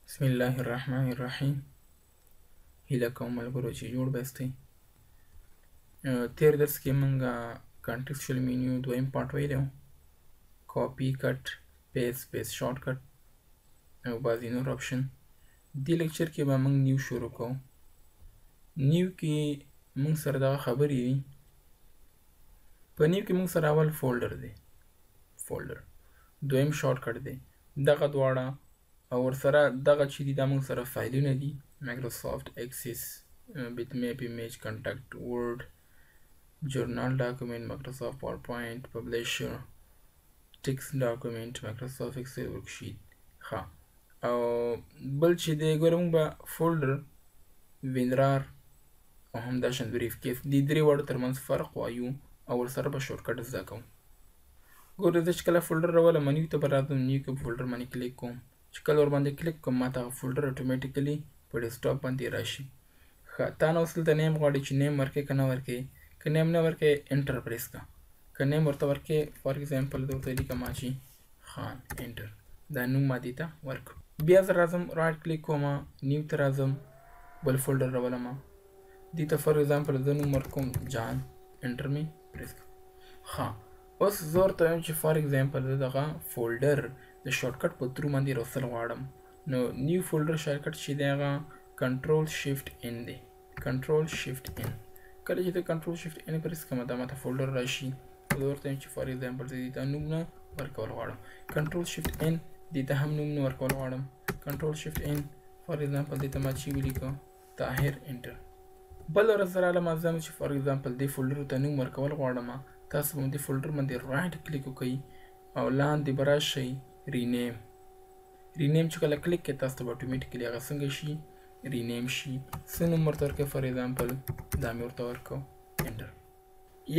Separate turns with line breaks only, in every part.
بسم الله الرحمن الرحیم. هیله کوم ملګرو چې جوړ به یاستئ. تیر درس کې موږ contextual menu دویم part ویلی و، copy، cut، paste، paste shortcut او بعضې نور option. دې lecture کې به موږ new شروع کوو. new کې موږ سره دغه خبرې دي. په new کې موږ سره اول folder دی، folder دویم shortcut دی، دغه دواړه او ورسره دغه چې دي دا موږ سره فایلونه دي، Microsoft Access، bitmap، image، contact، Word، journal document، Microsoft PowerPoint، Publisher، text document، Microsoft Excel worksheet. ښه، او بل چې دی ګوره موږ به folder، WinRAR او همداشان briefcase، دې درې واړو ترمنځ فرق وایو او ورسره به shortcut زده کوو. ګوره زه چې کله folder راولم new ته به راځم، new کې folder باندې کلیک کوم، چې کله ورباندې کلیک کوم ماته هغه folder automatically په desktop باندې راشي. ښه، تا نه اوس دلته name غواړي چې name ورکړې که نه ورکړې. که name نه ورکړې enter press کړه، که name ورته ورکړې for example زه ورته لیکم چې خان، enter، دا نوم ما دې ته ورکړو. بیا زه راځم right click کوم، new ته راځم، بل folder راولم، دې ته for example زه نوم ورکوم جان، enter مې press کړه. ښه، اوس زه ورته وایم چې for example زه دغه folder د shortcut په through باندې راوستل غواړم. نو new folder shortcut چې دی هغه control shift N دی، control shift N. کله چې ته control shift N press کړم دا ماته folder راشي. زه ورته وایم چې for example زه دې ته نوم نه ورکول غواړم، control shift N، دې ته هم نوم نه ورکول غواړم، control shift N. for example دې ته ما چې ولیکه طاهر، enter. بله ورځ راغلم زه چې for example دې folder ته نوم ورکول غواړم، تاسو به دې folder باندې right click وکړئ او لاندې به راشئ rename. rename چې کله کلیک کړئ تاسو ته به automatically هغه څنګه شي rename شي. څه نوم ورته ورکړئ، for example دا مې ورته ورکړو، enter.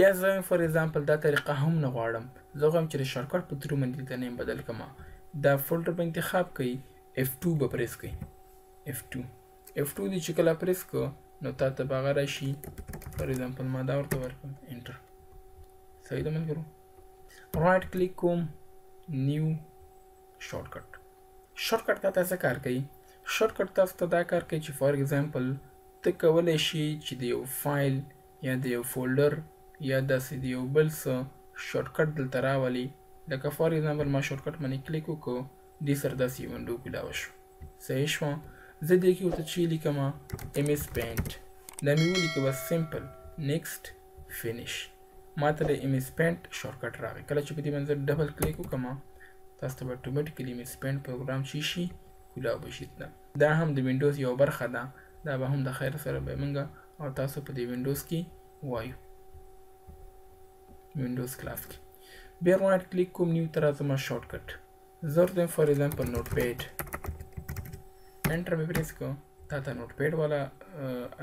یا زه for example دا طریقه هم نه غواړم، زه غواړم چې د shortcut په through باندې دلته name بدل کړم. دا folder به انتخاب کړئ، F2 به press کړئ، F2، F2 دې چې کله press کړو نو تا ته به هغه راشي. for example ما دا ورته ورکړم، enter. صحیح ده ملګرو؟ right click کوم، new shortcut. shortcut تا ته څه کار کوي؟ shortcut تاسو ته دا کار کوي چې for example ته کولی شي چې د یو فایل یا د یو folder یا داسې د یو بل څه shortcut دلته راولي. لکه for example ما shortcut باندې کلیک وکړو، دې سره داسې یو window کولاوه شو. صحیح شوه؟ زه دې کې ورته چې لیکم MS Paint، دا مې ولیکه بس simple، next، finish. ما ته د MS Paint shortcut راغی. کله چې په دې باندې double click وکړم تاسو ته به automatically MS Paint program چې شي کولاو به شي. دا هم د Windows یوه برخه ده، دا به هم د خیر سره به موږ او تاسو په دې Windows کې وایو، Windows class کې. بیا right click کوم، new ته راځم، shortcut. زه ورته وایم for example Notepad، enter مې press کړو، تا ته Notepad والا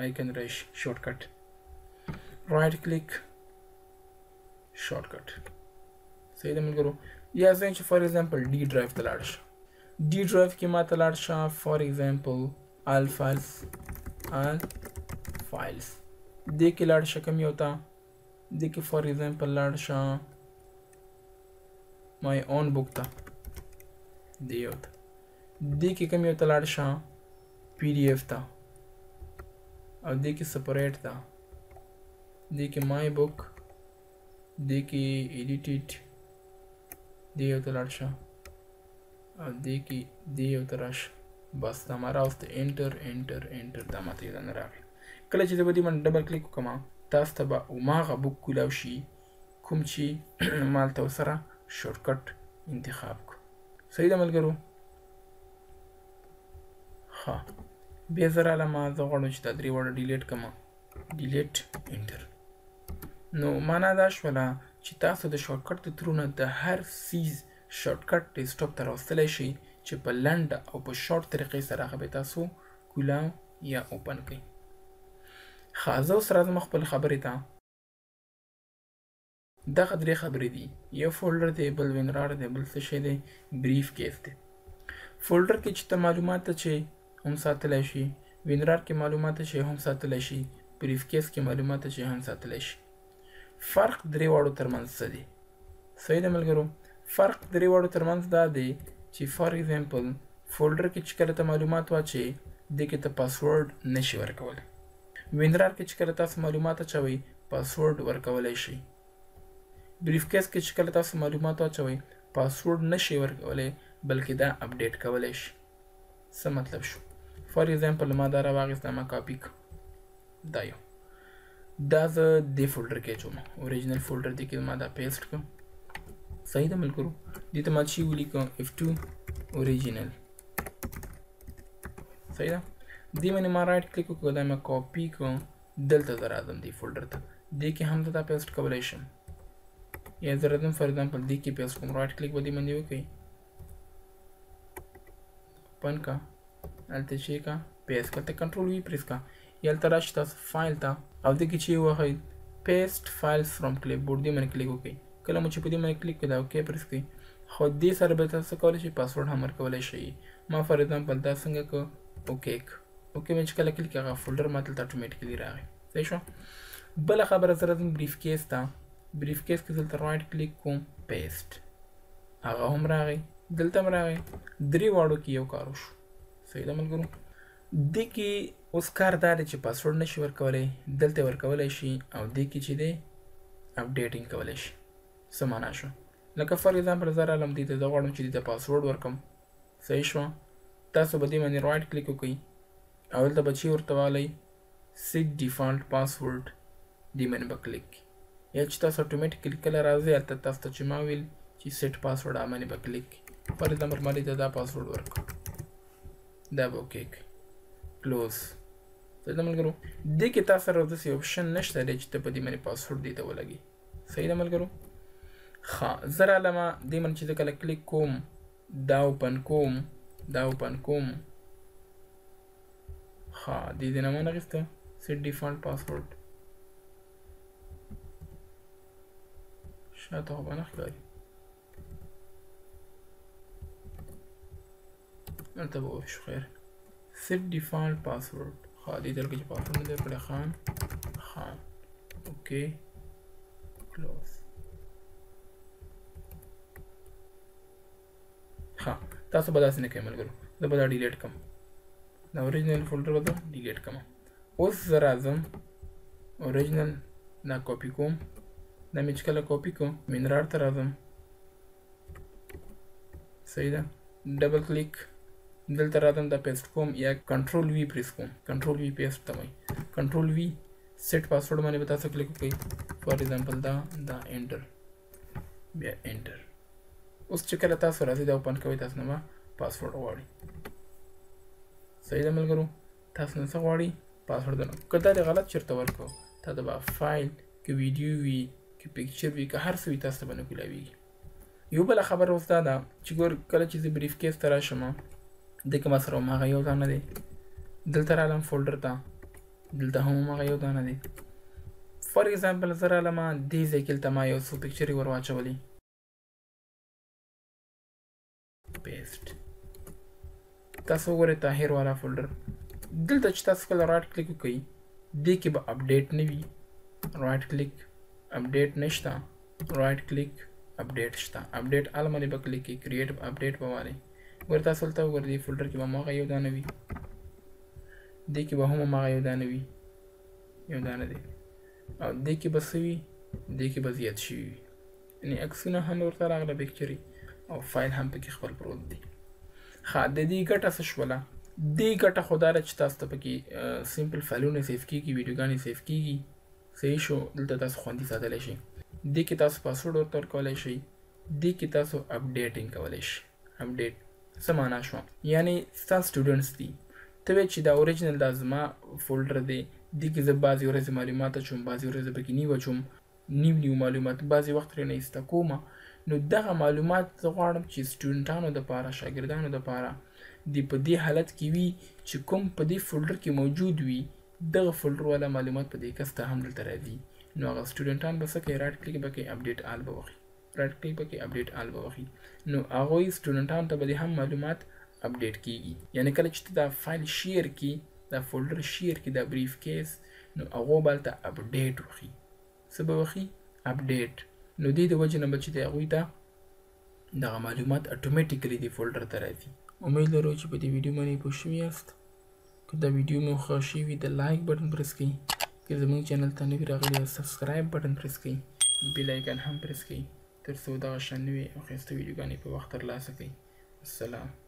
icon راشي، shortcut. right click، shortcut. صحیح ده ملګرو؟ یا زه چې for example D drive ته لاړ شم، D drive کې ما ته لاړ شه for example all files، all files دې کې لاړ شه کوم یو ته، دې کې for example لاړ شه my own book ته، دې یو ته، دې کې کوم یو ته لاړ شه PDF ته، او دې کې separate ته، دې کې my book، دې کې edited، دې یو ته لاړ شه او دې کې دې یو ته راشه. بس دا ما راوسته، enter enter enter، دا ماته یو دانه راغی. کله چې زه به دې باندې double click وکړم تاسو ته به هماغه book کولاو شي کوم چې ما هلته ورسره shortcut انتخاب کړو. صحیح ده ملګرو؟ ښه، بیا زه رالم، زه غواړم چې دا درې واړه delete کړم، delete، enter. نو معنا دا شوله چې تاسو د shortcut د through نه د هر څیز shortcut desktop ته راوستلی شئ چې په لنډه او په شارټ طریقې سره هغه به تاسو کولاو یا open کړئ. ښه، زه اوس راځم خپل خبرې ته. دغه درې خبرې دي، یو folder دی، بل WinRAR دی، بل څه شی دی، briefcase دی. folder کې چې ته معلومات چې هم ساتلی شي، WinRAR کې معلومات چې هم ساتلی شي، briefcase کې معلومات چې هم ساتلی شي. فرق درې واړو ترمنځ څه دی؟ صحیح ده ملګرو؟ فرق درې واړو ترمنځ دا دی چې for example فولډر کې چې کله ته معلومات واچوې، دې کې ته پاسورډ نشي ورکولی. WinRAR کې چې کله تاسو معلومات اچوئ، پاسورډ ورکولی شئ. briefcase کې چې کله تاسو معلومات واچوئ، پاسورډ نشي ورکولی، بلکې دا update کولی شي. څه مطلب شو؟ for example ما دا راواخیسته، ما کاپي کړ، دا یو دا زه دې folder کې اچوم، original folder دې کې ما دا paste کړ. صحیح ده ملګرو؟ دې ته ما چې ولیکه F2 original. صحیح ده؟ دې باندې ما right click وکړ، دا ما کاپي کړ، دلته زه راځم دې folder ته، دې کې هم زه دا paste کولی شم، یا زه راځم for example دې کې paste کوم، right click به دې باندې وکړئ، open کا، هلته چې کا paste کړه، هلته control V press کا، یا هلته راشي تاسو فایل ته، او دې کې چې ووهئ paste files from clipboard، دې باندې کلیک وکړئ. کله مو چې په دې باندې کلیک کړئ، دا okay press کړئ، خو دې سره به تاسو کولی شئ پاسورډ هم ورکولی شئ. ما for example دا څنګه کړ، okay کړ، okay مې چې کله کلیک کړ، هغه folder ما دلته automatically راغی. صحیح شو؟ بله خبره، زه راځم briefcase ته، briefcase کې دلته right click کوم، paste، هغه هم راغی، دلته هم راغی، درې واړو کې یو کار وشو. صحیح ده ملګرو؟ دې کې اوس کار دا دی چې پاسورډ نشي ورکولی، دلته ورکولی شي، او دې کې چې دی updating کولی شي. څه معنا شو؟ لکه for example زه رالم دې ته، زه غواړم چې دې ته پاسورډ ورکړم. صحیح شوه؟ تاسو به دې باندې right click وکړئ، او دلته به چې ورته والئ set default password، دې باندې به کلیک کړئ، یا چې تاسو automatically کله راځئ هلته تاسو ته چې ما ویل چې set password، هغه باندې به کلیک کړئ. for example ما دې ته دا پاسورډ ورکړ، دا به okay کړئ، close. صحیح ده ملګرو؟ دې کې تاسو سره داسې option نشته دی چې ته په دې باندې پاسورډ دې ته ولګوې. صحیح ده ملګرو؟ ښه، زه رالم دې باندې چې زه کله کلیک کوم، دا open کوم، دا open کوم، ښه دې دې نه ما نه اخیسته set default password، شاته خو به نه ښکاري، دلته به وشو. خیر، set default password، ښه دې ته لکه چې پاسورډ نه دی ورکړی، خان خان، okay close. ښه تاسو به داسې نه کوئ ملګرو، زه به دا delete کړم، دا original folder به زه delete کړم. اوس زه راځم original دا کاپي کوم، دا مې چې کله کاپي کړو WinRAR ته راځم. صحیح ده؟ double click، دلته راځم دا paste کوم، یا control V press کوم، control V paste ته وایي، control V set password باندې به تاسو کلیک وکړئ. for example دا دا enter، بیا enter. اوس چې کله تاسو راځئ دا open کوئ، تاسو نه به پاسورډ غواړي. صحیح ده ملګرو؟ تاسو نه څه غواړي؟ پاسورډ نه. که دا دې غلط چېرته ورکړو، تا ته به فایل که ویډیو وي که picture وي که هر څه وي، تاسو ته به نه کولاویږي. یو بله خبره اوس دا ده چې ګور کله چې زه briefcase ته راشم، دې کې ما سره هماغه یو دانه دی، دلته رالم folder ته، دلته هم هماغه یو دانه دی. for example زه رالم دې ځای کې، دلته ما یو څو picture ې ور واچولې، paste. تاسو وګورئ طاهر والا folder، دلته چې تاسو کله right click وکړئ، دې کې به update نه وي، right click update نشته، right click update شته، update all باندې به کلیک کړئ، create update به والئ. ګوره تاسو دلته وګورئ، دې folder کې به هماغه یو دانه وي، دې کې به هم هماغه یو دانه وي، یو دانه دی، او دې کې به څه وي، دې کې به زیات شوي وي، یعنې عکسونه هم ورته راغله، picture ې او فایل هم پکې خپل پروت دی. ښه، د دې ګټه څه شوله؟ دې ګټه خو دا ده چې تاسو ته پکې simple فایلونه save کېږي، ویډیوګانې save کېږي. صحیح شو؟ دلته تاسو خوندي ساتلی شئ. دې کې تاسو پاسورډ ورته ورکولی شئ، دې کې تاسو updating کولی شئ. update څه معنا شوه؟ یعنې ستا students دي، ته وایې چې دا original دا زما folder دی، دې کې زه بعضې ورځې معلومات اچوم، بعضې ورځې پکې نیو اچوم، نیو نیو معلومات بعضې وخت ترې نه ایسته کومه، نو دغه معلومات زه غواړم چې student انو دپاره، شاګردانو دپاره دې په دې حالت کې وي چې کوم په دې folder کې موجود وي، دغه folder والا معلومات په دې کس ته هم دلته راځي. نو هغه student ان به څه کوي؟ right click به کوي، update all به وخي، right click به کوي، update all به وخي، نو هغوی student انو ته به دې هم معلومات update کیږي. یعنې کله چې ته دا فایل share کړي، دا folder share کړي، دا briefcase، نو هغو به هلته update وخي. څه به وخي؟ update. نو دې د وجې نه به چې دی هغوی ته دغه معلومات automatically دې folder ته راځي. امید لرو چې په دې ویډیو باندې پوه شوي یاست. که دا ویډیو مو خوښه شوي وي، د like button press کړئ. که زموږ چینل ته نوي راغلي یاست، subscribe button press کړئ، bell icon هم پریس کړئ، تر څو دغه شان نوې او ښایسته ویډیوګانې په وخت ترلاسه کړئ. السلام.